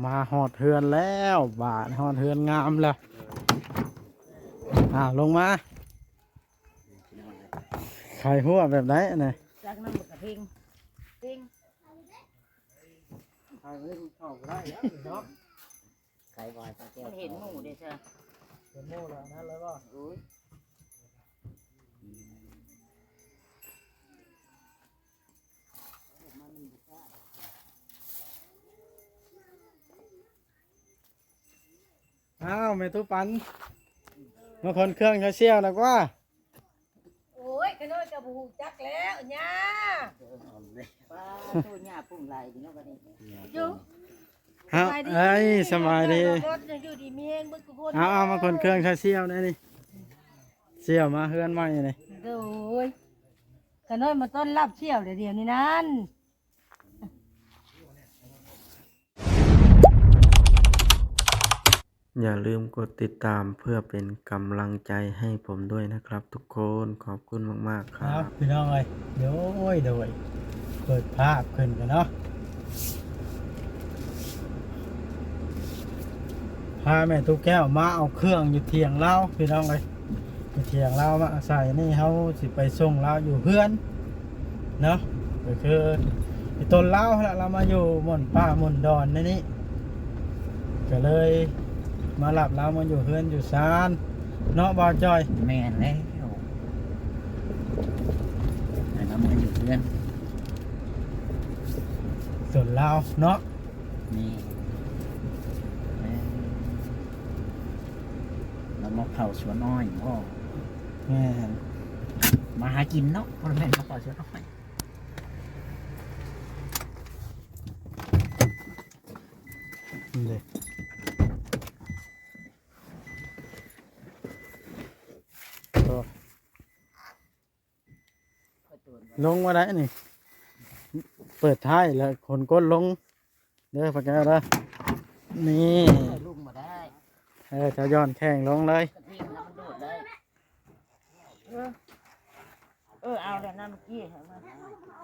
ມາຮອດເຮືອນແລ້ວ ບາດຮອດເຮືອນງາມແລ້ວ. ອ້າວ ລົງມາ. ໄຂ່ຮົ່ວແບບໃດອັນນີ້? ຈັກນ້ຳມັນກະເພັງ ເພັງ ໄຂ່ບໍ່ໃຫ້ເຂົ້າບໍ່ໄດ້ແລ້ວເນາະ. ໄຂ່ບໍ່ໃຫ້ເຂົ້າແກ້ວ ມັນເຫັນໝູ່ເດ້ຊະ. ເຫັນໝູ່ແລ້ວນັ້ນເລີຍບໍ່? ໂອ້ຍ. ອ້າວ ແມ່ຕູ້ປັນ ມາຂົນເຄື່ອງໃສ່ສ່ຽວນະກວ່າ. ໂອ້ຍ ຂະນ້ອຍກໍບໍ່ຮູ້ຈັກແລ້ວຍ່າ. ປ້າໂຕ ຍ່າປຸງຫຼາຍຢູ່ເນາະບັດນີ້. ຢູ່ ເອົ້າ ສະບາຍດີ ເອີຍ ສະບາຍດີ ຢູ່ດີມີແຮງເບິດທຸກຄົນ. ເອົາ ເອົາ ມາຂົນເຄື່ອງໃສ່ສ່ຽວແດ່ນີ້. ສ່ຽວມາເຮືອນໃໝ່ນີ້. ໂດຍ ຂະນ້ອຍມາຕ້ອນຮັບສ່ຽວແດ່ດຽວນີ້ນັ້ນ. ຢ່າລືມກົດຕິດຕາມເພື່ອເປັນກຳລັງໃຈໃຫ້ຜົມດ້ວຍນະຄັບທຸກຄົນ. ຂອບຄຸນມາກໆ ຄັບ ພີ່ນ້ອງເອີຍ. ໂດຍ ໂດຍ ເປີດພາບຂຶ້ນກັນເນາະ. ພາແມ່ຕູ້ແກ້ວມາເອົາເຄື່ອງຢູ່ຖຽງລາວ ພີ່ນ້ອງເອີຍ. ເຖຍງລາວມາອາໄສນີ້ ເຮົາຊິໄປສົ່ງລາວຢູ່ເຮືອນເນາະ. ກໍຄືໄອ້ຕົນລາວຫັ້ນລະ ລາວມາຢູ່ໝ່ອນປ່າໝ່ອນດອນໃນນີ້ ກໍເລີຍມາຮັບລາວມາຢູ່ເຮືອນຢູ່ຊານເນາະ ບ່າວຈ້ອຍ. ແມ່ນແລ້ວ ໃຫ້ລາວມາຢູ່ເຮືອນ ຕົນລາວເນາະ. ນີ້ ແມ່ນ ລາວມາເຝົ້າສວນອ້ອຍບໍ? ແມ່ນ ມາຫາກິນເນາະ ບໍ່ແມ່ນມາເຝົ້າສວນອ້ອຍ. ນີ້ເດ້ ໂອ້ ລົງມາໄດ້ນີ້ ເປີດທ້າຍແລ້ວຂົນກົ້ນລົງເດີ ປ້າແກ້ວເດີ. ນີ້ ລົງມາໄດ້ ເອີ ເຈົ້າຢ່ອນແຂ້ງລົງເລີຍ ກະທິງນະມັນໂດດໄດ້. ເອີ ເອີ ເອົາແລ້ວນຳກີ້ໃຫ້ມາ ມັນເ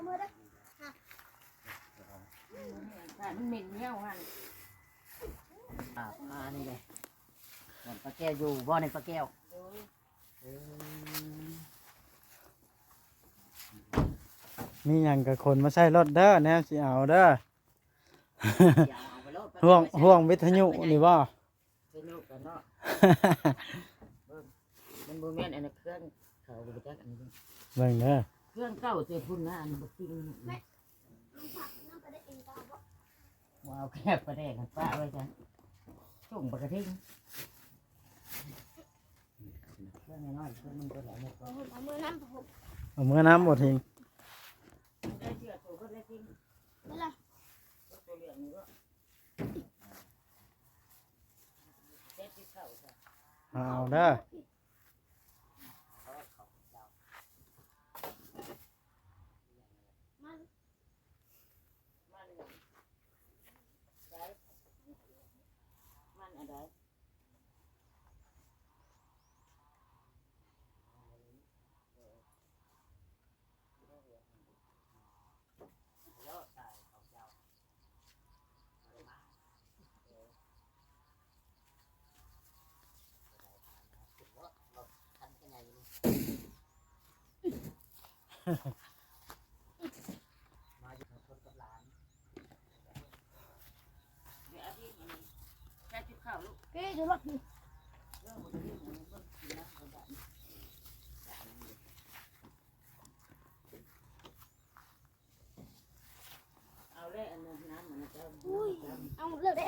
ໝັນໜຽວຫັ້ນ. ອ່າ ມານີ້ເດ້ ບ່ອນປ້າແກ້ວຢູ່ບໍ່ນີ້ ປ້າແກ້ວ? ເອີ ມີຫຍັງກໍຂົນມາໃສ່ລົດເດີ ແນວຊິເອົາເດີ. ຫ່ວງ ຫ່ວງວິທະຍຸນີ້ບໍ່? ສະນຸກກັນເນາະ ເບິ່ງ ມັນບໍ່ແມ່ນອັນນັ້ນ ເຄື່ອງເຂົາບໍ່ຈັກອັນນີ້ ເບິ່ງເດີ ເຄື່ອງເກົ່າແຕ່ພຸ້ນນະ ອັນນີ້ບໍ່ຈິງ. ບໍ່ເອົາແຄບປາແດກຫັ້ນປະໄວ້ຊະ ສົ່ງປາກະທິງ ເຄື່ອງນ້ອຍໆ ເຄື່ອງມັນຕົວໃດມັນກໍ ເອົາເມືອນຳ ເອົາເມືອນຳບໍ່ທິງ ໄດ້ເສື້ອໂຕເບິດແລ້ວຕິ ເອົາເດີ ມັນ ມັນ ມັນອັນໃດ? ເອົາແລ້ວ ອັນນັ້ນ ນ້ຳອັນນັ້ນເຈົ້າ ອຸ້ຍ ເອົາແລ້ວເດ້.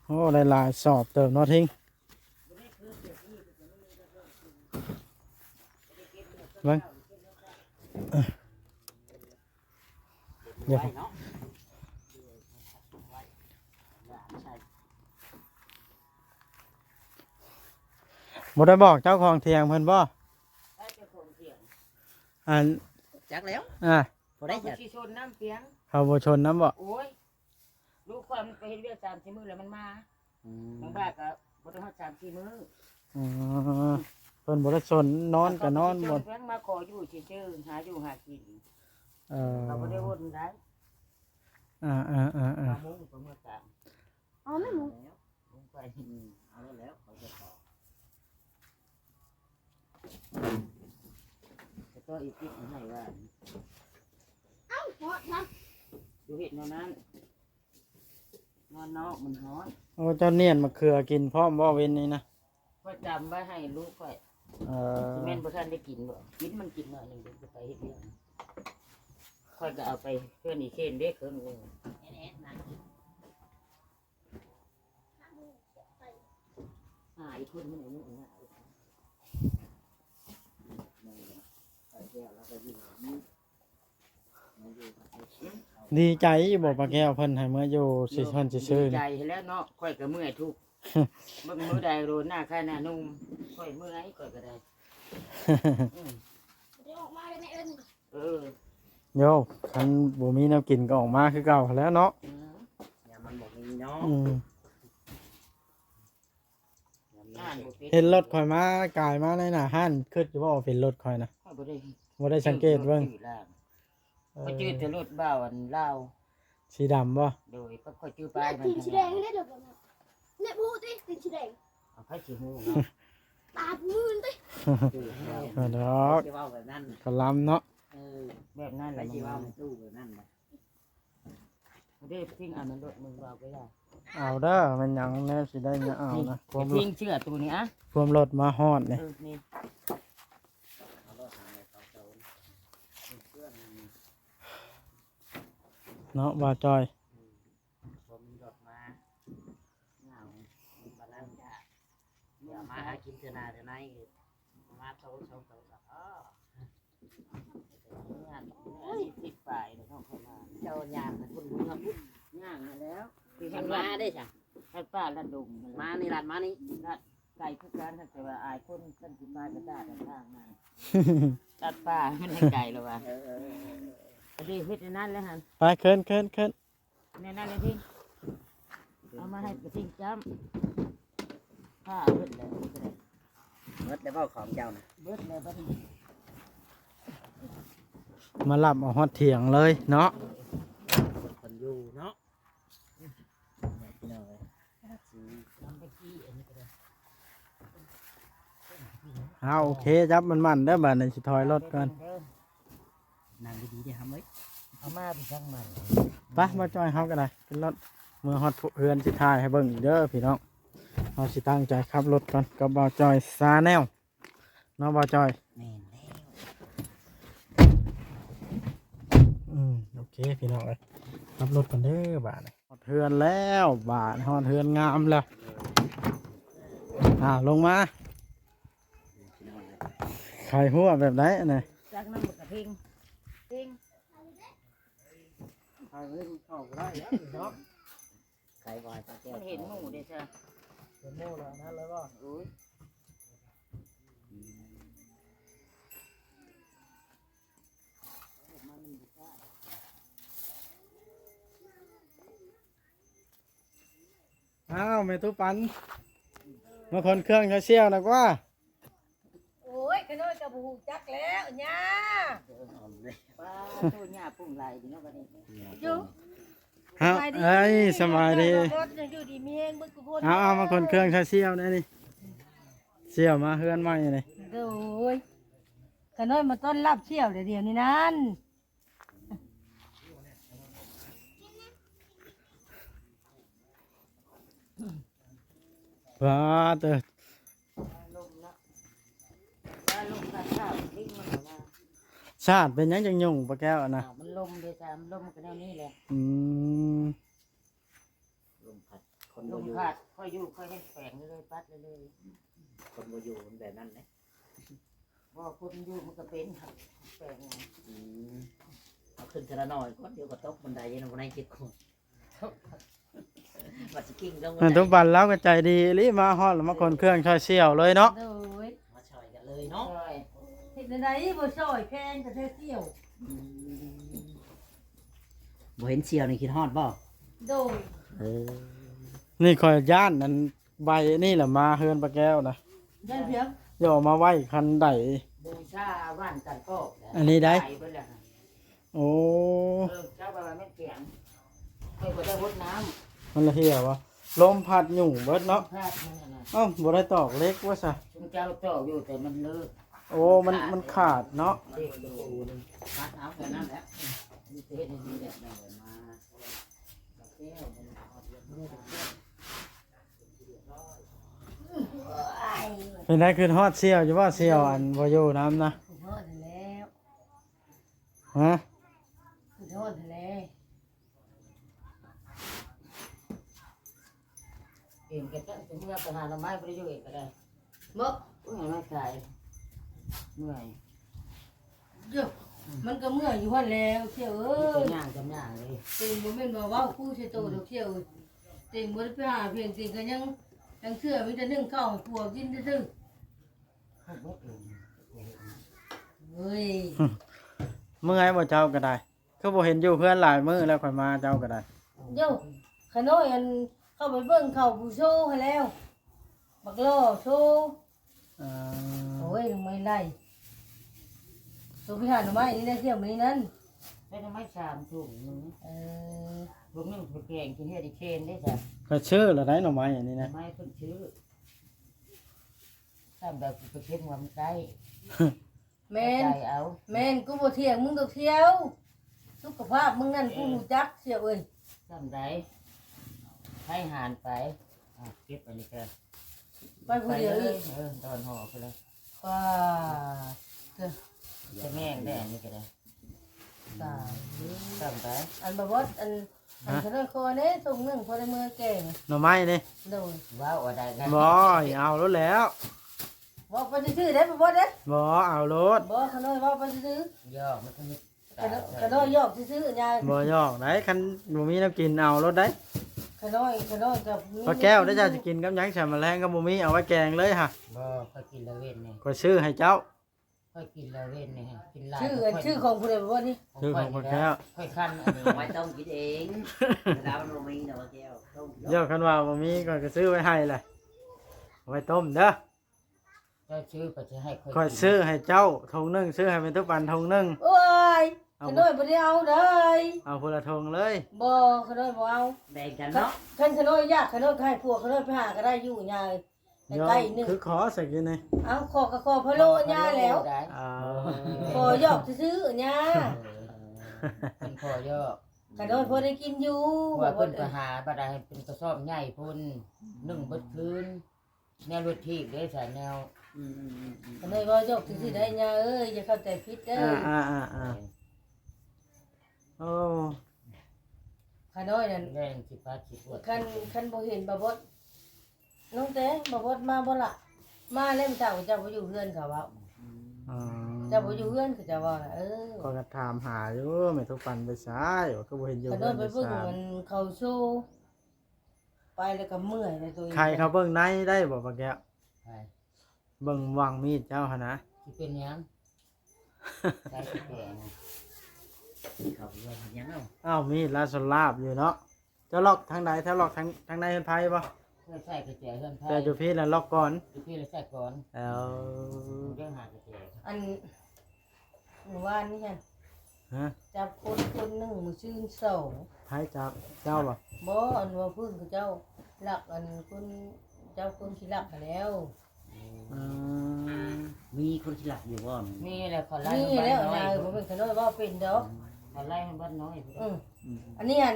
ໂອ້ ໄດ້ຫຼາຍສອບເຕີບເນາະທິງ. ເບິ່ງ ດຽວ ບໍ່ໄດ້ບອກເຈົ້າຂອງຖຽງເພິ່ນບໍ່? ໃຜເຈົ້າຂອງຖຽງ? ອັນ ຈັກແລ້ວ ອ່າ ບໍ່ໄດ້ ເຂົາບໍ່ຊິຊົນນຳປຽງ ເຂົາບໍ່ຊົນນຳບໍ່? ໂອ້ຍ ລູກຂ້ອຍມັນໄປເຮັດວຽກສາມສີ່ມື້ແລ້ວມັນມາ. ອືມ ບາງບາດກໍບໍ່ໄດ້ຮອດສາມສີ່ມື້. ອໍ ເພິ່ນບໍ່ໄດ້ຊົນ ນອນກໍນອນ ບໍ່ ເພິ່ນມາຂໍຢູ່ຊື່ໆ ຫາຢູ່ຫາກິນ. ເອີ ເຂົາບໍ່ໄດ້ວົນໄດ້. ອ່າໆໆໆ ມາມຸງກໍເມືອກາງ. ເອົາແມ່ນບໍ່? ລົງໄປ ອືມ ເອົາແລ້ວ ເຂົາຈະຕອກ ຈະຕໍ່ອີກຕິດໃຫ້ວ່າ ເອົ້າ ຮອດນຳ ຢູ່ເຮັດແນວນັ້ນ ນອນນອກມັນຮ້ອນ. ໂອ້ ເຈົ້າໜ້ຽນມະເຂືອກິນພ້ອມບໍ່ເວັນນີ້ນະ? ຂ້ອຍຈຳໄວ້ໃຫ້ລູກຂ້ອຍ. ເອີ ຊິແມ່ນບໍ່ທັນໄດ້ກິນບໍ່? ກິນ ມັນກິນໜ້ອຍໜຶ່ງ ເດີ ໄປເຮັດວຽກ. ຂ້ອຍກໍເອົາໄປເພື່ອນອີເຄນເດ້ ເຄິ່ງໜຶ່ງ. ຫາອີກຄົນມັນອາຍຸ ດີໃຈຢູ່ບໍ່ ປ້າແກ້ວ ເພິ່ນໃຫ້ເມືອຢູ່ຊື່ເພິ່ນຊື່ໆ ດີໃຈແລ້ວເນາະ. ຂ້ອຍກໍເມື່ອຍທຸກ ເບິ່ງມື້ໃດໂດນໜ້າຄ້າຍໜ້າໜຸ່ມ ຂ້ອຍເມື່ອຍ ຂ້ອຍກໍໄດ້ ອືມ ໄດ້ອອກມາໄດ້ແມ່ເອີ້ນ ເອີ ໂຍ ຄັນບໍ່ມີແນວກິນກໍອອກມາຄືເກົ່າຫັ້ນແຫຼະເນາະ. ອືມ ຍາມມັນບໍ່ມີເນາະ. ອືມ ເຫັນລົດຂ້ອຍມາ ກາຍມາໃນໜ້າຮ້ານ ຄິດຢູ່ວ່າເປັນລົດຂ້ອຍນະ? ຂ້ອຍບໍ່ໄດ້ ບໍ່ໄດ້ສັງເກດເບິ່ງ. ເອີ ຂ້ອຍຈື່ແຕ່ລົດບ່າວອັນລາວ ສີດຳບໍ່? ໂດຍ ກໍຂ້ອຍຈື່ປ້າຍມັນ ຕີນສີແດງເດ້ ດອກນັ້ນ ແນບຮູ້ຕິ ຕີນສີແດງ. ເອົາ ໃຜຊິຮູ້ເນາະ ຕາມື່ນຕິ ບໍ່ດອກ ຊິເວົ້າແບບນັ້ນ ກະລຳເນາະ. ເອີ ແບບນັ້ນແຫຼະ ຊິເວົ້າໃນຕູ້ແບບນັ້ນນະ. ເດ້ ພິງເອົານຳລົດມຶງ ເວົ້າກໍຢ່າ ເອົາເດີ ແມ່ນຫຍັງແນວຊິໄດ້ມາເອົານະ. ພິງເສື້ອໂຕນີ້ອະ ພວມລົດມາຮອດນີ້ ເອີ ນີ້ ເນາະ ບ່າວຈ້ອຍ. ອືມ ບໍ່ມີລົດມາ ເຫງົາ ບັດນັ້ນກະ ດຽວມາຫາກິນເທື່ອໜ້າເທື່ອໃນ ມາໂຕສອງໂຕກໍພໍ. ໂອ້ຍ ສິບປາຍແລ້ວເນາະ ເຂົາມາ ເຈົ້າຍ່າງໄປພຸ້ນ ຍ່າງຫັ້ນແລ້ວ ຊິເຫັນມາເດ້ຊະ ລັດປ່າລັດດົງ ມານີ້ ລັດມານີ້ ລັດໄກຄືກັນ ແຕ່ວ່າອາຍຄົນ ຄັນຊິມາແຕ່ຕາດທາງນັ້ນ ລັດປ່າມັນແຮງໄກແລ້ວວ່າ. ເອີ ອັນນີ້ເຮັດອັນນັ້ນແລ້ວຫັ້ນ ໄປ ເຄີນ ເຄີນ ເຄີນ. ແນວນັ້ນແຫຼະພິງ ເອົາມາໃຫ້ປະທິງຈ້ຳ ຜ້າເພິ່ນແຫຼະ. ໝົດແລ້ວບໍ່ຂອງເຈົ້ານະ? ໝົດແລ້ວບັດນີ້ ມາຮັບເອົາຮອດຖຽງເລີຍເນາະ ຄົນຢູ່ເນາະ ພີ່ນ້ອງເອີຍ. ເອົາ ໂອເຄ ຈັບມັນໝັ້ນເດີ ບາດນີ້ຊິຖອຍລົດກ່ອນ. ນັ່ງດີໆເດ້ຫຳເອີຍ ເອົາມາໄປທາງໃໝ່ ໄປ ບ່າວຈ້ອຍເຮົາກໍໄດ້ ຂຶ້ນລົດ ເມືອຮອດເຮືອນຊິຖ່າຍໃຫ້ເບິ່ງອີກເດີພີ່ນ້ອງ. ເຮົາຊິຕັ້ງໃຈຂັບລົດກ່ອນກັບບ່າວຈ້ອຍ Channel ເນາະ ບ່າວຈ້ອຍ. ແມ່ນແລ້ວ ອືມ ໂອເຄພີ່ນ້ອງເອີຍ ຂັບລົດກ່ອນເດີບາດນີ້. ຮອດເຮືອນແລ້ວ ບາດຮອດເຮືອນງາມແລ້ວ. ອ່າ ລົງມາ ໄຂຫົວແບບໃດອັນນີ້? ຈັກນຳບັກກະທິງ ທິງ ໄຂເຂົ້າບໍ່ໄດ້ແລ້ວເນາະ ໄຂບໍ່ໃຫ້ປາແກ້ວ ມັນເຫັນໝູ່ເດ້ຊະ ເຫັນໝູ່ແລ້ວອັນນັ້ນເລີຍບໍ່? ໂອ້ຍ ອ້າວ ແມ່ຕູ້ປັນ ມາຂົນເຄື່ອງໃສ່ສ່ຽວນະກວ່າ. ໂອ້ຍ ຂະນ້ອຍກໍບໍ່ຮູ້ຈັກແລ້ວ ຍ່າ ປ້າໂຕ ຍ່າປຸງຫຼາຍດີເນາະບັດນີ້ ຢູ່ ເອົ້າ ສະບາຍດີ ເອີຍ ສະບາຍດີ ຢູ່ດີມີແຮງເບິດທຸກຄົນ. ເອົາ ເອົາ ມາຂົນເຄື່ອງໃສ່ສ່ຽວແດ່ນີ້ ສ່ຽວມາເຮືອນໃໝ່ນີ້ ໂດຍ ຂະນ້ອຍມາຕ້ອນຮັບສ່ຽວແດ່ດຽວນີ້ນັ້ນ. ວ້າເຕີ ສາດເປັນຫຍັງຈັ່ງຫຍຸ້ງ ປ້າແກ້ວນະ? ອ້າວ ມັນລົມເດ້ຊະ ມັນລົມກໍແນວນີ້ແຫຼະ ອືມ ລົມພັດ ຄົນບໍ່ຢູ່ ລົມພັດ ຂ້ອຍຢູ່ ຂ້ອຍເຮັດແປງເລີຍ ປັດເລີຍ ຄົນບໍ່ຢູ່ມັນແບບນັ້ນແຫຼະ. ບໍ່ ຄົນຢູ່ມັນກໍເປັນ ແປງ ອືມ ເອົາຂຶ້ນເທື່ອລະໜ້ອຍກ່ອນ ດຽວກໍຕົກບັນໄດນະ ບໍ່ໄດ້ເຈັບຄົນ ວ່າຊິກິ້ງລົງບັນໄດ. ແມ່ຕູ້ປັນລາວກໍໃຈດີອີ່ຫຼີ ມາຮອດລະມາຂົນເຄື່ອງຊ່ອຍສ່ຽວເລີຍເນາະ ໂດຍ ມາຊ່ອຍກັນເລີຍເນາະ ເຮັດແນວໃດບໍ່ຊ່ອຍ ແພງແຕ່ສ່ຽວ ອືມ ບໍ່ເຫັນສ່ຽວນີ້ຄິດຮອດບໍ່? ໂດຍ ເອີ ນີ້ຂ້ອຍຢ້ານອັນ ໃບນີ້ລະມາເຮືອນປ້າແກ້ວນະ ຢ້ານພຽງ ຢ່າເອົາມາໄວ້ຄັນໃດ ບູຊາຫວ່ານກັນປອກ ອັນນີ້ໄດ໋ ໄປເບິດແລ້ວ ໂອ້ ເອີ ເຈົ້າວ່າແມ່ນພຽງ ຂ້ອຍບໍ່ໄດ້ຫົດນ້ຳ ມັນລະເຫ່ຍບໍ່? ລົມພັດຫຍຸ້ງເບິດເນາະ. ພັດມັນຫັ້ນນະ. ເອົ້າ ບໍ່ໄດ້ຕອກເຫຼັກວ່າຊະ? ຊຸມເຈົ້າຕອກຢູ່ ແຕ່ມັນເລີກ. ໂອ້ ມັນ ມັນຂາດເນາະ. ເຫຼັກໂດນ ຕັດເອົາແຕ່ນັ້ນແຫຼະ. ເຮັດໃຫ້ມັນແບບນັ້ນແຫຼະມາ. ເປັນໃດ ຄິດຮອດສ່ຽວຢູ່ບໍ່? ສ່ຽວອັນບໍ່ຢູ່ນຳນະ. ຄິດຮອດຫັ້ນແຫຼ້ວ. ຮະ? ຄິດຮອດຫັ້ນແຫຼ້ວ. ເອງກໍຈະເມື່ອໄປຫາໜໍ່ໄມ້ ບໍ່ໄດ້ຢູ່ເອງກໍໄດ້. ບໍ່ ເມື່ອຍມາຂາຍ ເມື່ອຍ. ໂຢ ມັນກໍເມື່ອຍຢູ່ຫັ້ນແຫຼ້ວ ສ່ຽວເອີຍ. ມີແຕ່ຍ່າງກັບຍ່າງເລີຍ. ເຕັງບໍ່ແມ່ນວ່າເວົ້າຄູ່ໃສ່ໂຕດອກ ສ່ຽວເອີຍ. ເຕັງບໍ່ໄດ້ໄປຫາເພັງ ເຕັງກໍຍັງ ຍັງເຊື່ອມີແຕ່ໜຶ້ງເຂົ້າໃຫ້ຜົວກິນຊື່ໆ. ເອີຍ ເມື່ອຍບໍ່ເຈົ້າກໍໄດ້? ຄືບໍ່ເຫັນຢູ່ເຮືອນຫຼາຍມື້ແລ້ວ ຂ້ອຍມາເຈົ້າກໍໄດ້. ໂຢ ຂະນ້ອຍອັນເຂົ້າໄປເບິ່ງເຂົາຜູ້ໂຊຫັ້ນແລ້ວ ບັກຫຼໍ່ໂຊ. ເອີ ໂອ້ຍ ໜໍ່ໄມ້ໄລ່ ໂຕໄປຫາໜໍ່ໄມ້ນີ້ແຫຼະ ສ່ຽວມື້ນີ້ນັ້ນ. ໄດ້ໜໍ່ໄມ້ສາມຖົງໜຶ່ງ. ເອີ ຖົງໜຶ່ງໄປແກງກິນເຮັດອີເຄນເດ້ຊະ. ຂ້ອຍຊື້ແລ້ວໄດ໋ໜໍ່ໄມ້ອັນນີ້ນະ. ໜໍ່ໄມ້ເພິ່ນຊື້. ຊ້ຳໃດ ກູໄປເກັບຫົວມັນໃກ້. ແມ່ນ ໃຈເອົາ. ແມ່ນ ກູບໍ່ຖຽງມຶງດອກສ່ຽວ. ສຸຂະພາບມຶງນັ້ນ ເອີ ກູຮູ້ຈັກສ່ຽວເອີຍ. ຊ້ຳໃດ ໃຫ້ຫານໄປ. ອ່ະ ເກັບອັນນີ້ກໍໄປຜູ້ດຽວອີກ. ເອີ ດອນຫໍ່ໄປເລີຍ. ປ້າ ເອີ ຈະແມ່ນໄດ໋ ອັນນີ້ກໍໄດ້. ຕາຍ ຊ້ຳໃດ. ອັນບໍ່ບອດ ອັນ ອັນ ຮະ? ຂະນ້ອຍຂໍແດ່ຖົງໜຶ່ງ ພໍໄດ້ເມືອແກງ ໜໍ່ໄມ້ນີ້. ໂດຍ. ເວົ້າວ່າໄດ້ນະ. ບໍ່ ເອົາໂລດແລ້ວ. ເວົ້າໄປຊື່ໆເດ້ ບໍ່ບອດເດ້. ບໍ່ ເອົາໂລດ. ບໍ່ ຂະນ້ອຍເວົ້າໄປຊື່ໆ. ຢອກ ມັນກໍມີ ຂະນ້ອຍ ຂະນ້ອຍຢອກຊື່ໆ ຍາຍ. ບໍ່ຢອກໄດ໋ ຄັນບໍ່ມີແນວກິນ ເອົາໂລດໄດ໋. ຂະນ້ອຍ ຂະນ້ອຍກໍມີ. ປ້າແກ້ວ ໄດ້ເຈົ້າຊິກິນກັບຫຍັງ? ຊະ ມະແລງກໍບໍ່ມີ ເອົາໄວ້ແກງເລີຍຫະ. ບໍ່ ຂ້ອຍກິນລາເວັນນີ້ ຂ້ອຍຊື້ໃຫ້ເຈົ້າ. ຂ້ອຍກິນລາເວັນນີ້ ກິນຫຼາຍ. ຊື່ ຊື່ຂອງຜູ້ໃດບໍ່ນີ້? ຊື່ຂອງປ້າແກ້ວ. ຂ້ອຍຄັນອັນນີ້ ໄວ້ຕົ້ມກິນເອງ. ລາວບໍ່ມີດອກ ປ້າແກ້ວ ຕົ້ມກິນ. ເຈົ້າ ຄັນວ່າບໍ່ມີ ຂ້ອຍກໍຊື້ໄວ້ໃຫ້ແຫຼະ ໄວ້ຕົ້ມເດີ. ເຈົ້າຊື້ກໍຊິໃຫ້ຂ້ອຍ ຂ້ອຍຊື້ໃຫ້ເຈົ້າຖົງໜຶ່ງ ຊື້ໃຫ້ແມ່ຕູ້ປັນຖົງໜຶ່ງ. ໂອ້ຍ ຂະນ້ອຍບໍ່ໄດ້ເອົາເດີ. ເອົາຄົນລະຖົງເລີຍ. ບໍ່ ຂະນ້ອຍບໍ່ເອົາ. ແບ່ງກັນເນາະ. ຄັນຂະນ້ອຍຢາກ ຂະນ້ອຍກໍໃຫ້ພວກຂະນ້ອຍໄປຫາກໍໄດ້ຢູ່ຍາ. ໃກ້ໆ ໜຶ່ງ ຄືຂໍໃສ່ກິນນີ້. ເອົາ ຂໍກໍຂໍພະໂລ້ຍາແລ້ວ. ເອົາ ຂໍຢອກຊື່ໆຍາ. ເອີ ເພິ່ນຂໍຢອກ. ຂະນ້ອຍພໍໄດ້ກິນຢູ່ ວ່າເພິ່ນໄປຫາບັດໃດເປັນກະສອບໃຫຍ່ພຸ້ນ ໜຶ້ງເບິດຄືນ. ແນວລົດຖີບເດ້ ສາຍແນວ. ອືມໆໆໆ ຂະນ້ອຍເວົ້າຢອກຊື່ໆໄດ໋ຍາເອີຍ ຢ່າເຂົ້າໃຈຜິດເດີ. ອ່າໆໆໆ ໂອ້ ຂະນ້ອຍນັ້ນ ແມ່ນຊິປາດຊິປວດ. ຄັນ ຄັນບໍ່ເຫັນບ່າວບົດ ນ້ອງແຕ ບ່າວບົດມາບໍ່ລະ? ມາແລ້ວ ເຈົ້າ ເຈົ້າບໍ່ຢູ່ເຮືອນ ເຂົາເວົ້າ. ອໍ ເຈົ້າບໍ່ຢູ່ເຮືອນ ເຂົາເຈົ້າເວົ້ານະ. ເອີ ຂ້ອຍກໍຖາມຫາຢູ່ ແມ່ຕູ້ປັນໄປໃສ ວ່າຄືບໍ່ເຫັນຢູ່ເຮືອນ. ຂະນ້ອຍໄປເບິ່ງ ໄປໃສ ມັນເຂົາໂຊ ໄປແລ້ວກໍເມື່ອຍແລ້ວໂຕເອງ. ໃຄເຂົາເບິ່ງໃນໄດ້ບໍ່ ປ້າແກ້ວ? ໃຜ? ເບິ່ງຫວ່າງມີດເຈົ້າຫັ້ນນະ. ຊິເປັນຫຍັງ? ໃສ່ກະແຈນະ ເຂົາເລື່ອງຫຍັງເອົາ? ອ້າວ ມີດລາວສະຫຼາບຢູ່ເນາະ. ເຈົ້າລັອກທາງໃດ? ເຈົ້າລັອກທາງ ທາງໃນເຮືອນໃຜບໍ່? ເພື່ອໃສ່ກະແຈເຮືອນໃຜ. ແຕ່ຢູ່ພີ້ລະລັອກກ່ອນ ຢູ່ພີ້ລະໃສ່ກ່ອນ. ເອົາ ເລື່ອງຫາກະແຈ. ອັນ ມື້ວານນີ້ຫັ້ນ ຮະ? ຈັບຄົນຄົນໜຶ່ງມື້ຊືນສອງ. ໃຜຈັບ? ເຈົ້າບໍ່? ບໍ່ ອັນວ່າເພິ່ນເຂົາເຈົ້າລັກ ອັນຄົນເຈົ້າຄົນທີ່ລັກຫັ້ນແລ້ວ. ອືມ ມີຄົນທີ່ລັກຢູ່ບໍ່? ມີແລ້ວ ເຂົາໄລ່ ມີແລ້ວນາຍ. ບໍ່ແມ່ນຂະນ້ອຍເວົ້າເປັນດອກ ເຂົາໄລ່ໃຫ້ບັດນ້ອຍ. ອືມ ອັນນີ້ຫັ້ນ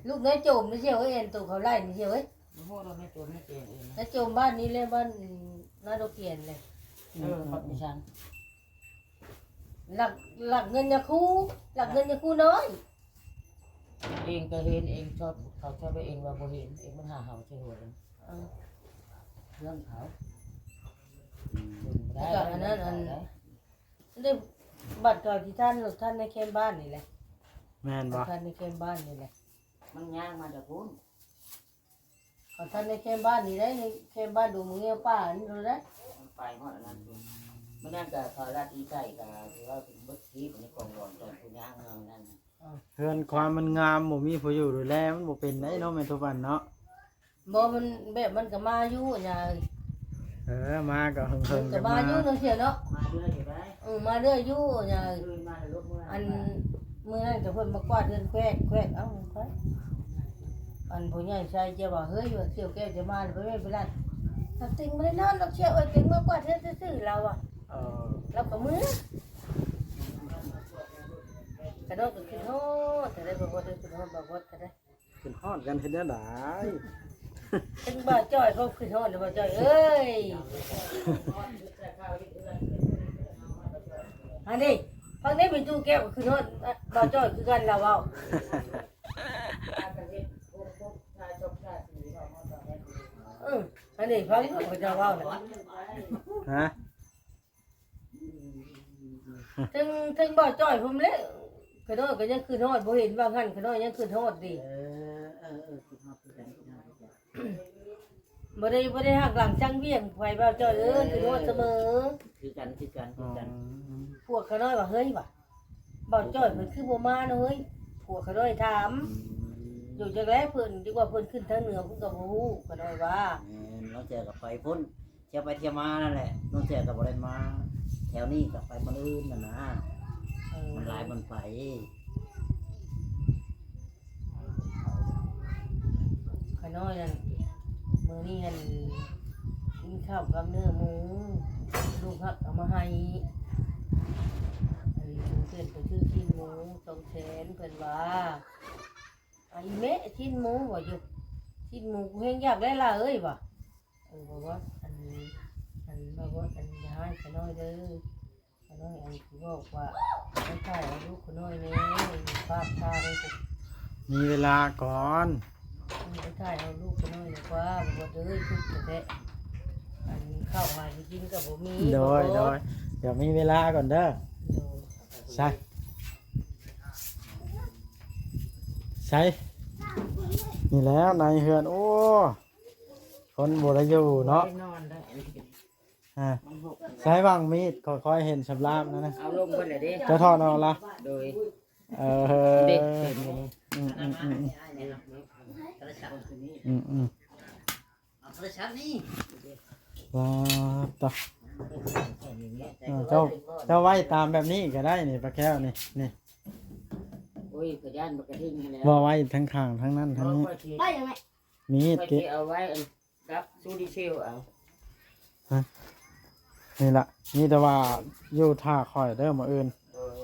ລູກນ້ອຍໂຈມນີ້ ສ່ຽວເອີຍ ອັນໂຕເຂົາໄລ່ນີ້ ສ່ຽວເອີຍ. ບໍ່ຮູ້ດອກ ນ້ອຍໂຈມນີ້ເອງ. ນ້ອຍໂຈມບ້ານນີ້ແຫຼະ ບ້ານນາດອກກຽນແຫຼະ. ເອີ ເຂົາມີຊ່າງ ລັກ ລັກເງິນຍາຄູ ລັກເງິນຍາຄູນ້ອຍ. ເອງກໍເຫັນ ເອງຊອດ ເຂົາຊອດໄວ້ ເອງວ່າບໍ່ເຫັນ ເອງມາຫາເຮົາໃສ່ຫົວເອງ. ເອີ ເລື່ອງເຂົາ. ອືມ ແລ້ວກໍອັນນັ້ນ ອັນ ເດ້ ບັດເຂົາທີ່ທ່ານ ທ່ານໃນແຄມບ້ານນີ້ແຫຼະ. ແມ່ນບໍ່? ທ່ານໃນແຄມບ້ານນີ້ແຫຼະ. ມັນຍ່າງມາຈາກພຸ້ນ. ເຂົາທັນໃນແຄມບ້ານນີ້ໄດ໋ ໃນແຄມບ້ານດົງມະງຽວປ່ານີ້ໂລດໄດ໋. ມັນໄປຮອດອັນນັ້ນພຸ້ນ. ມື້ນັ້ນກະເຂົາລັດອີໄກ່ກະຖືວ່າເປັນເບິດທີ່ເປັນໃນກອງຫຼອນຕອນຜູ້ຍ່າງເມືອງນັ້ນ. ເຮືອນຄວານມັນງາມ ບໍ່ມີຜູ້ຢູ່ດູແລ ມັນບໍ່ເປັນໄດ໋ເນາະ ແມ່ນທຸກອັນເນາະ. ບໍ່ ມັນແບບມັນກະມາຢູ່ຫຍັງ. ເອີ ມາກະເຫິງໆ ມັນກະມາຢູ່ເນາະ ສ່ຽວເນາະ. ມາເລື້ອຍຢູ່ໄດ໋. ເອີ ມາເລື້ອຍຢູ່ຫຍັງ. ຄືນມາແລ້ວລົບເມືອ. ອັນ ມື້ນັ້ນກະເພິ່ນມາກວາດເຮືອນແຂວກ ແຂວກ ເອົ້າ ໄປ. ອັນຜູ້ໃຫຍ່ຊາຍຈະວ່າ ເຮີ້ຍ ວ່າສ່ຽວແກ້ວຈະມາ ໄປແມ່ນໄປນັ້ນ ຕັກຕິງບໍ່ໄດ້ນອນດອກສ່ຽວເອີຍ ເຕັງເມືອກວາດເຮືອນຊື່ໆ ລາວວ່າ ເອີ ລາວກໍເມືອ ກະນ້ອຍກໍຄິດຮອດ ແຕ່ໄດ້ບໍ່ ບໍ່ໄດ້ຄິດຮອດ ບໍ່ ບໍ່ ກໍໄດ້ ຂຶ້นฮอดกันเฮ็ดแนวใด๋ ເຖິງบ่าวจ้อย ພວกขึ้นฮอดแล้ว บ่าวจ้อยเอ้ย อันนี้ ฟังนี้มีตู้แก้วก็ขึ้นฮอด บ่าวจ้อยคือกัน ลาวเว้า เออ อันนี้ฟังเขาเจ้าเว้าน่ะ ฮะ เทิง เทิงบ่าวจ้อยพุ้นแหละ ขะน้อยก็ยังขึ้นฮอด บ่เห็นว่าหั่น ขะน้อยยังขึ้นฮอดติ เออ เออ เออ ขึ้นฮอดคือกัน ขึ้นฮอดคือกัน บ่ได้ บ่ได้หักหลังช่างเวียงไผ บ่าวจ้อยเอ้ย ขึ้นฮอดเสมอ คือกัน คือกัน คือกัน พวกขะน้อยว่า เฮ้ย ว่ะ บ่าวจ้อยเพิ่นคือบ่มาเนาะเฮ้ย พวกขะน้อยถาม อืม อยู่จักแลเพิ่น จักว่าเพิ่นขึ้นทางเหนือ เพิ่นก็บ่ฮู้ ขะน้อยว่า แม่น ลางเทื่อก็ไปพุ้น เที่ยวไปเที่ยวมานั่นแหละ ลางเทื่อก็บ่ได้มาแถวนี้ ก็ไปมื้ออื่นนั่นนะ เออ มันหลายมันไป ขะน้อยนั่น มื้อนี้นั่น กินข้าวกับเนื้อหมู ลูกฮักเอามาให้ อันนี้เพิ่นไปซื้อชิ้นหมูสองแสน เพิ่นว่า อันนี้แม่ชิ้นหมูว่าอยู่ ชิ้นหมูกูแฮงอยากได้ล่ะเอ้ยว่ะ เออ บ่าวบอส อันนี้ อันบ่าวบอส อันอย่าให้ขะน้อยเด้อ ขะน้อย อันสิบอกว่า ไปถ่ายเอาลูกขะน้อยแหน่ ปากทาง มีเวลาก่อน อืม ไปถ่ายเอาลูกขะน้อยดีกว่า บ่าวบอสเอ้ย ทุกข์แท้ๆ อันข้าวหาสิกินก็บ่มี โดย บ่าวบอส โดย เดี๋ยวมีเวลาก่อนเด้อ โดย ใช่ ใช่ นี่แล้วในเฮือน โอ้ คนบ่ได้อยู่เนาะ บ่ได้นอนแล้ว อ่า มันหก ใช้วางมีด ค่อยๆ เห็นสำราบนั่นนะ เอาลงเบิดแล้วเด้ เจ้าถอดออกละ โดย เออ เด้ เต็มอยู่นี่ อืม อืม อืม อืม โทรศัพท์ อืม อืม เอาโทรศัพท์นี่ ว้า ตะ เออ เจ้า เจ้าไว้ตามแบบนี้ก็ได้นี่ ป้าแก้วนี่ นี่ โอ้ย ขะย้านบักกะทิ่งหั้นแหละ บ่ไว้ทั้งข้างทั้งนั้นทั้งนี้ บ่ ข้อยสิ ไปยังไง มีด ข้อย เกะ สิเอาไว้อัน กับซูดีเซลเอา ฮะ นี่ล่ะ มีแต่ว่าอยู่ท่าข้อยเด้อมื้ออื่น โดย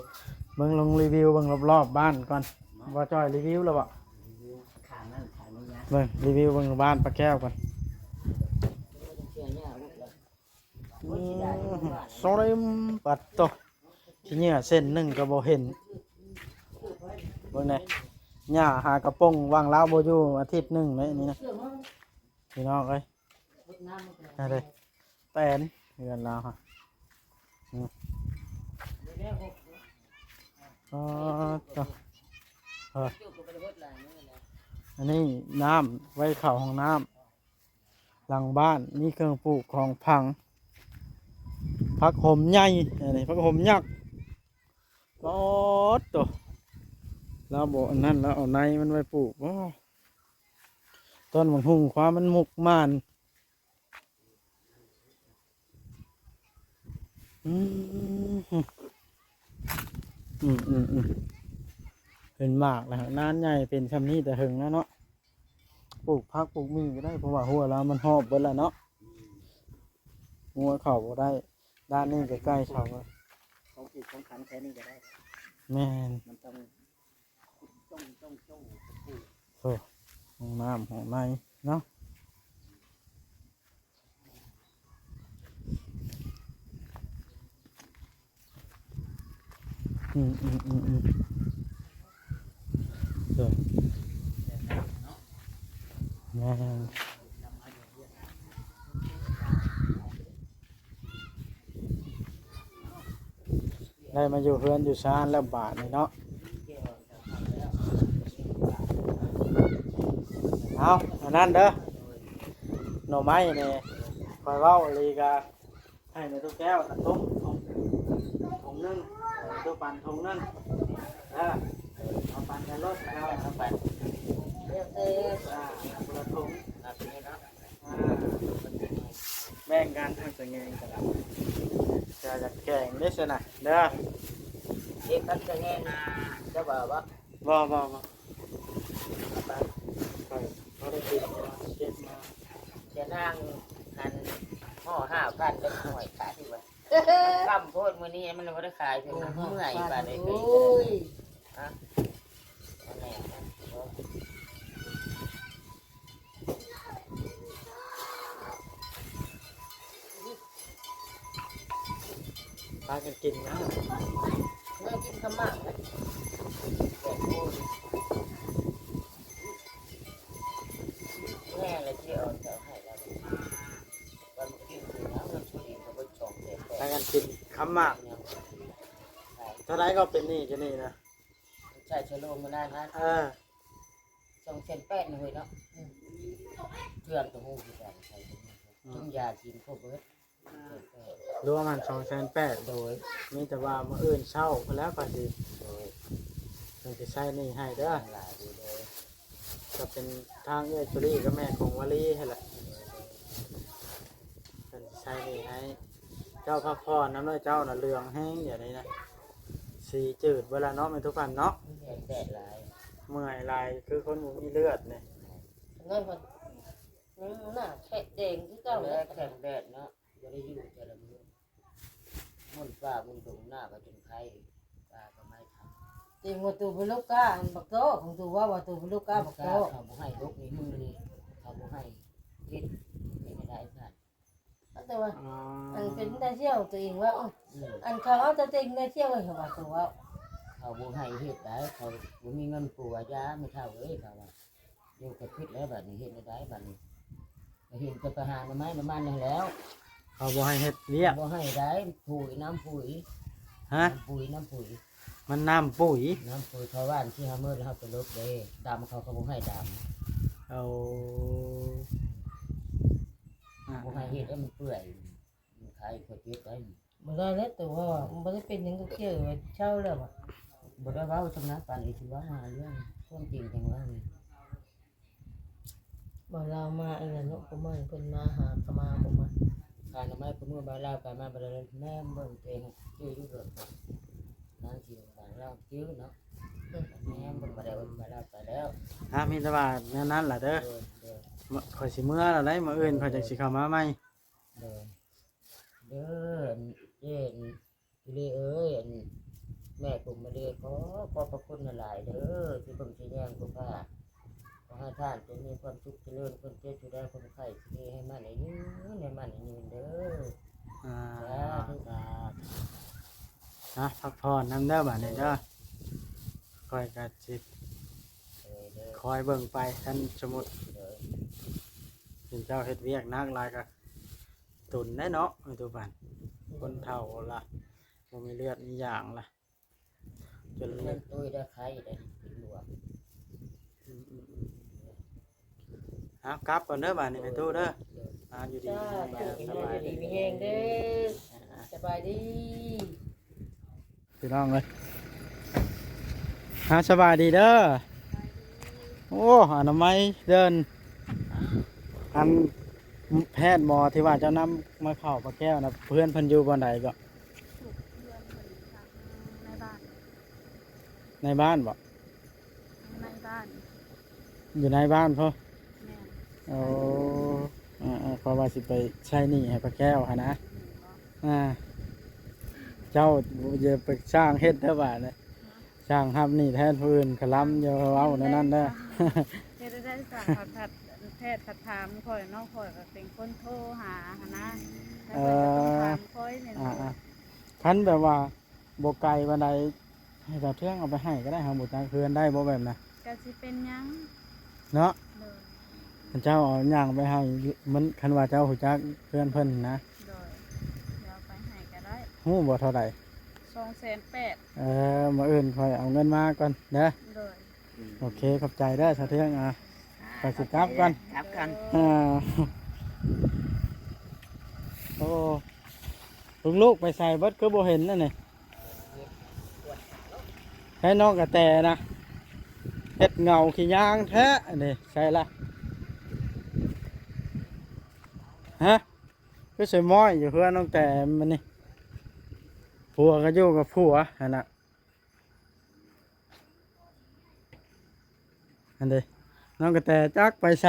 เบิ่งลงรีวิวเบิ่งรอบๆบ้านก่อน บ่าวจ้อยรีวิวแล้วบ่ รีวิวข้างนั้นข้างนี้นะ เบิ่งรีวิวเบิ่งบ้านป้าแก้วก่อน เชื่อเนี่ยเอาลูกเลย อืม สลิม ปัดโต ขี้เหงื่อเส้นหนึ่งก็บ่เห็น เบิ่งแหน่ หญ้าหากระป๋องวางลาวบ่อยู่อาทิตย์หนึ่งเลยนี่นะ พี่น้องเอ้ย นั่นเด้ แตนเฮือนลาวฮะ อืม อ๋อ โต เออ อันนี้น้ำไว้เข้าห้องน้ำ หลังบ้านมีเครื่องปลูกของผัง ผักโหมใหญ่ อันนี้ผักโหมยักษ์ ปอดโต ลาวบ่อันนั้น ลาวเอาในมันไว้ปลูก โอ้ ต้นบักหุ่งความมันมุกมาน อืม อืม อืม อืม เป็นหมากแล้ว นานใหญ่เป็นช่ำนี้แต่เหิงแล้วเนาะ ปลูกผักปลูกหมี้ก็ได้ เพราะว่าหัวลาวมันหอบเบิดแล้วเนาะ หัวเข้าบ่ได้ ด้านนี้ก็ใกล้เข้าแล้ว ของปลูกของขังแถวนี้ก็ได้ แม่น มันต้อง โอ้ ห้องน้ำห้องในเนาะ อืม อืม อืม อืม โอ้ แม่น ได้มาอยู่เฮือนอยู่ซานแล้วบาดนี้เนาะ เอา อันนั้นเด้อ หน่อไม้นี่ ข้อยเว้าอีหลีกะ ให้แม่ตุ๊กแก้วน่ะต้มถุง ถุงหนึ่ง แม่ตุ๊กปันถุงหนึ่ง เออ เอาปันกันโลด เอาปัน อ่า คนละถุง อ่า แบ่งกันทางสะแงงกันละ จะอยากแกงเด้อซั่นน่ะเด้อ เฮ็ดกันสะแงงนะ เจ้าบ่าวบ่ บ่ บ่ บ่ เอาไป ເຂົາໄດ້ເກັບມາ ເກັບມາ ຈະນາງຫັ້ນຫໍ່ຫ້າພັນ ໄດ້ໜ້ອຍຂາຍຢູ່ວ່າ ຄ່ຳໂພດ ມື້ນີ້ມັນບໍ່ໄດ້ຂາຍ ເພິ່ນເມື່ອຍປານໃດ. ໂອ້ຍ ຮະ ບໍ່ແນ່ນະ ພາກັນກິນນະ ເມື່ອກິນຂະໝາກ ແມ່ລະຊິເອົາເຈົ້າໃຫ້ລະ ວັນກິນຄືນະ ເງິນຜູ້ດີກໍເບິດສອງແສນແປດ ພາກັນກິນຂະໝາກ. ເທົ່າໃດກໍເປັນໜີ້ ເປັນໜີ້ນະ ໃຊ້ສະໂລງມານານນະ ເອີ ສອງແສນແປດນະເຮີ້ຍເນາະ ເທື່ອນກໍຮູ້ຄືກັນ ໃຊ້ ອືມ ທຸງຢາກິນກໍເບິດ ລວມຫັ້ນສອງແສນແປດ ໂດຍ ມີແຕ່ວ່າມື້ອື່ນເຊົ້າພຸ້ນແຫຼະ ຂ້ອຍຊິ ໂດຍ ເພິ່ນຊິໃຊ້ໜີ້ໃຫ້ເດີ ຫຼາຍຢູ່ເດີ ກໍເປັນທາງເອື້ອຍຈຸລີກັບແມ່ຂອງວາລີຫັ້ນແຫຼະ ເພິ່ນຊິໃຊ້ໜີ້ໃຫ້. ເຈົ້າພັກຜ່ອນນຳເດີ ເຈົ້ານະເຫຼືອງແຮງດຽວນີ້ນະ ສີຈືດເບິດລະເນາະ ແມ່ນທຸກທ່ານເນາະ ແດດຫຼາຍ ເມື່ອຍຫຼາຍ ຄືຄົນບໍ່ມີເລືອດນີ້ ນັ້ນມັນ ໜ້າແຂະແດງຄືເກົ່າແຫຼະ ແຂງແດດເນາະ ບໍ່ໄດ້ຢູ່ແຕ່ລະມື້ ໝຸ່ນປ່າໝຸ່ນດົງ ໜ້າກໍຈົນໄຂ້ ປາກໍໄໝ້ຂາວ ເຕັມວ່າຕູເປລູກກາ ອັນບັກໂຕ ຂອງຕູເວົ້າວ່າຕູເປລູກກາ ບັກໂຕ ເຂົາບໍ່ໃຫ້ລົກໃນມືນີ້ ເຂົາບໍ່ໃຫ້ເຮັດ ເຮັດໃຫ້ໄດ້ຊັ້ນ ແຕ່ວ່າ ອໍ ອັນເປັນແນວທ່ຽວຕົວເອງວ່າ ອືມ ອັນເຂົາເອົາແຕ່ເຕັງແນວທ່ຽວເອີຍ ເຂົາວ່າໂຕເວົ້າ ເຂົາບໍ່ໃຫ້ເຮັດໄດ໋ ເຂົາບໍ່ມີເງິນປົວຢາ ແມ່ເຖົ້າເອີຍ ເຂົາວ່າ ຢູ່ກໍຄິດແລ້ວ ບາດນີ້ເຮັດແນວໃດ ບາດນີ້ ກໍເຫັນແຕ່ໄປຫາໜໍ່ໄມ້ໜໍ່ມັນຫັ້ນແລ້ວ ເຂົາບໍ່ໃຫ້ເຮັດວຽກ ບໍ່ໃຫ້ໄດ໋ ປຸຍ ນ້ຳປຸຍ ຮະ ນ້ຳປຸຍ ນ້ຳປຸຍ ມັນນ້ຳປຸຍ ນ້ຳປຸຍ ເຂົາຫວ່ານທີ່ເຮົາເມີດ ເຮົາໄປລົບເດ້ ດຳເຂົາກໍບໍ່ໃຫ້ດຳ ໂອ້ ອ່າ ບໍ່ໃຫ້ເຮັດໃຫ້ມັນເປື່ອຍ ມັນໄຄ ຂ້ອຍເຈັບໄດ້ ບໍ່ໄດ້ແລ້ວ ໂຕວ່າມັນບໍ່ໄດ້ເປັນຫຍັງ ກໍເຄີຍວ່າເຊົາແລ້ວ ບໍ່ໄດ້ເວົ້າຊຳນະ ປານນີ້ຊິເວົ້າຫາເລື່ອງຄວາມຈິງຈັ່ງເວົ້ານີ້ ບໍ່ລາວມາອີກແລ້ວເນາະ ຜູ້ໃໝ່ເພິ່ນມາຫາ ກໍມາບໍ່ມາ ຂາຍໜໍ່ໄມ້ ຜູ້ມື້ບ່າວລາວກໍມາ ບໍ່ໄດ້ແນມເບິ່ງເອງ ຈື່ຢູ່ເດີ ນາງຊິບ່າວລາວຈື່ເນາະ ອືມ ແນມເບິ່ງບໍ່ໄດ້ ເອີ້ນບ່າວລາວໄປແລ້ວ ຫາ ມີແຕ່ວ່າແນວນັ້ນລະເດີ ໂດຍ ໂດຍ ຂ້ອຍຊິເມືອລະໄດ໋ ມື້ອື່ນຂ້ອຍຈັ່ງຊິເຂົ້າມາໃໝ່ ໂດຍ ເດີ ອັນເຈົ້ ເລເອີຍ ອັນແມ່ກົມມະລີ ຂໍຂອບພະຄຸນຫຼາຍໆເດີ ທີ່ເບິ່ງທີ່ແຍງຜູ້ຂ້າ ຂໍໃຫ້ທ່ານຈົ່ງມີຄວາມສຸກຈະເລີນ ຄວາມເຈັບຈະໄດ້ ຄວາມໄຂ້ຈະມີ ໃຫ້ໝັ້ນໃຫ້ຍືນ ໃຫ້ໝັ້ນໃຫ້ຍືນເດີ. ອ່າ ສາທຸ ສາທຸ ນະ ພັກຜ່ອນນຳເດີບາດນີ້ເດີ ຂ້ອຍກະຊິ ໂດຍ ໂດຍ ຄອຍເບິ່ງໄປ ຄັນສົມມຸດ ໂດຍ ເຫັນເຈົ້າເຮັດວຽກໜັກຫຼາຍກະ ຕົນໄດ້ເນາະ ປັດຈຸບັນ ຄົນເຖົ້າລະ ບໍ່ມີເລືອດມີຢາງລະ ຈົນເລືອດຕຸ້ຍໄດ້ໄຂ້ໄດ້ເປັນບວກ ອືມໆໆ ເອົາ ກັບກ່ອນເດີບາດນີ້ແມ່ຕູ້ເດີ ໂດຍ ອ່າ ຢູ່ດີມີແຮງເດີ ສະບາຍດີ ຢູ່ດີມີແຮງເດີ ອ່າ ສະບາຍດີ. ພີ່ນ້ອງເອີຍ ອ່າ ສະບາຍດີເດີ ໂອ້ ອະນາໄມເດີ ອັນແພດໝໍທີ່ວ່າເຈົ້ານຳມາເຂົ້າພະແກ້ວນະ ເພື່ອນເພິ່ນຢູ່ບ່ອນໃດເກາະ? ເພື່ອນເພິ່ນທາງໃນບ້ານ ໃນບ້ານບໍ? ໃນບ້ານ ຢູ່ໃນບ້ານພຸ້ນ ແມ່ນ ໂອ້ ອ່າໆ ເພາະວ່າຊິໄປໃຊ້ໜີ້ໃຫ້ພະແກ້ວຫັ້ນນະ ອ່າ ເຈົ້າຢ່າໄປສ້າງເຮັດເດີບາດນີ້ ສ້າງຮັບໜີ້ແທນຜູ້ອື່ນຄະລຳ ຢ່າເວົ້າແນວນັ້ນເດີ ເຮັດໄດ້ ສ້າງເຂົາທັດ ແພດທັດຖາມຂ້ອຍເນາະ ຂ້ອຍກໍເປັນຄົນໂທຫາຫັ້ນນະ ແລ້ວເພິ່ນກໍຕ້ອງຖາມຂ້ອຍແມ່ນບໍ່ ອ່າໆ ຄັນແບບວ່າບໍ່ໄກປານໃດ ໃຫ້ສາວເທືອງເອົາໄປໃຫ້ກໍໄດ້ ເຮົາບໍ່ຈັກເຮືອນໄດ້ບໍ່ແບບນັ້ນ ກໍຊິເປັນຫຍັງເນາະ ໂດຍ ເຈົ້າເອົາຍ່າງໄປໃຫ້ ມັນ ຄັນວ່າເຈົ້າຮູ້ຈັກເຮືອນເພິ່ນນະ ໂດຍ ດຽວເອົາໄປໃຫ້ກໍໄດ້ ຮູ້ບໍ່ເທົ່າໃດ? ສອງແສນແປດ ເອີ ມື້ອື່ນຂ້ອຍເອົາເງິນມາກ່ອນເດີ ໂດຍ ໂອເຄ ຂອບໃຈເດີສາວເທືອງ ອ່າ ຂ້ອຍຊິກັບກ່ອນ ກັບກ່ອນ ອ່າ ໂອ້ ລູກໆໄປໃສເບິດ ຄືບໍ່ເຫັນອັນນີ້ ໃຫ້ນ້ອງກະແຕນະ ເຮັດເຫງົາຂີ້ຍາງແທ້ອັນນີ້ ໃສລະ ຮະ ຄືໃສ່ໝ້ອຍຢູ່ເຮືອນນ້ອງແຕມັນນີ້ ຜົວກໍຢູ່ກັບຜົວຫັ້ນນະ ອັນເດ ນ້ອງກະແຕຈັກໄປໃສ?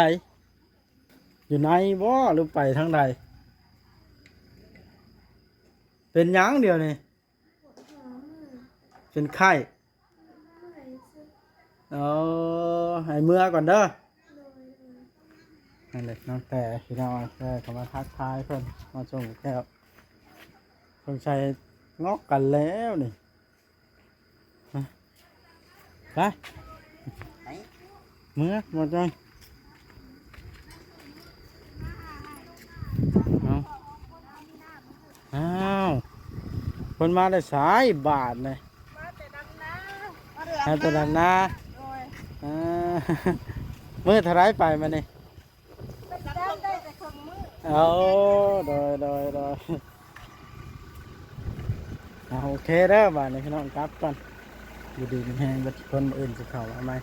ຢູ່ໃນບໍ່ ຫຼືໄປທາງໃດ? ເປັນຫຍັງດຽວນີ້? ເປັນໄຂ້? ອໍ ໃຫ້ເມືອກ່ອນເດີ. ນັ້ນແຫຼະ ນ້ອງແຕພີ່ນ້ອງເອີຍ ເຂົ້າມາທັກທາຍເພິ່ນ ມາສົ່ງແກ້ວ ສົງໄສງອກກັນແລ້ວນີ້. ໄປ ໄປ ເມືອບໍ່ຈ້ອຍ. ເອົາ ອ້າວ ເພິ່ນມາແຕ່ໃສບາດນີ້? ມາແຕ່ດຳນາ ມາແຕ່ດຳນາ. ໂດຍ ອ່າ ມື້ເທົ່າໃດໄປມານີ້? ໄປຈ້າງໄດ້ແຕ່ເຄິ່ງມື້. ເອົາ ໂດຍ ໂດຍ ໂດຍ. ອ່າ ໂອເຄເດີ ບາດນີ້ພີ່ນ້ອງກັບກ່ອນ ຢູ່ດີມີແຮງເບິດທຸກຄົນ ມື້ອື່ນຊິເຂົ້າມາໃໝ່.